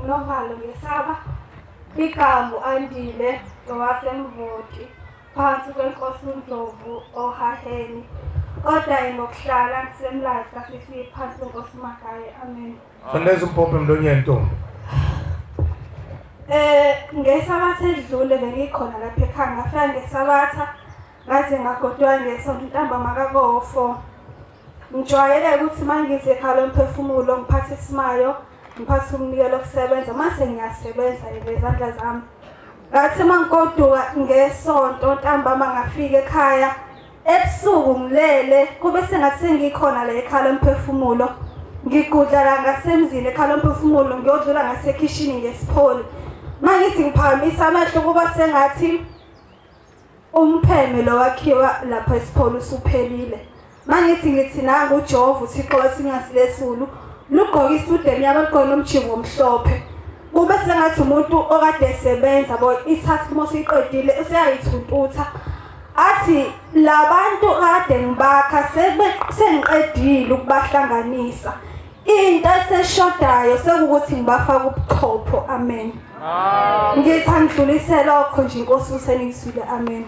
nginovalo ngesaba. Igama Andile owaseMvoti phansi kwenkosi uNdlovu oHaheni. Kodwa ngokuhlala ngisemlazi kaSisi phansi kwenkosi Magaye. Amen. Sondeza umpompi emlonyeni ntombi. Ngesabatha edlule bengikhona lapha ekhaya, ngafika ngesabatha ngaze ngagodwa ngesonto ntambama kako-4. Ngijwayele ukuthi uma ngize ekhaya lomphefumulo ngiphathe isimayo, ngiphathe umnikelo wokusebenza, mase ngiyasebenza ngezandla zami. Ngathi uma ngigoduka ngesonto ntambama ngafika ekhaya ebusuku ngilele, kube sengathi sengikhona la ekhaya lomphefumulo. Ngigudla la ngasemzini ekhaya lomphefumulo, ngiyodlula ngasekhishini ngesipholi. Mangithi ngiphakamisa amehlo kuba sengathi umpheme lo wakhiwa lapha esipholi usuphelile. Mangithi ngithi nangu uJehova uThixo wesinyazi lesulu lugqoka isudu emnyama lugqoke nomjingo omhlophe. Kube sengathi umuntu okade esebenza bo ithatha uma usuyiqedile useyayithuntutha. Athi labantu kade ngibakha sengiqedile ukubahlanganisa. Into eseshodayo sekukuthi ngibafaka ubuchopho. Amen. Ngithi angidlulise lokho nje inkosi usenizwile. Amen.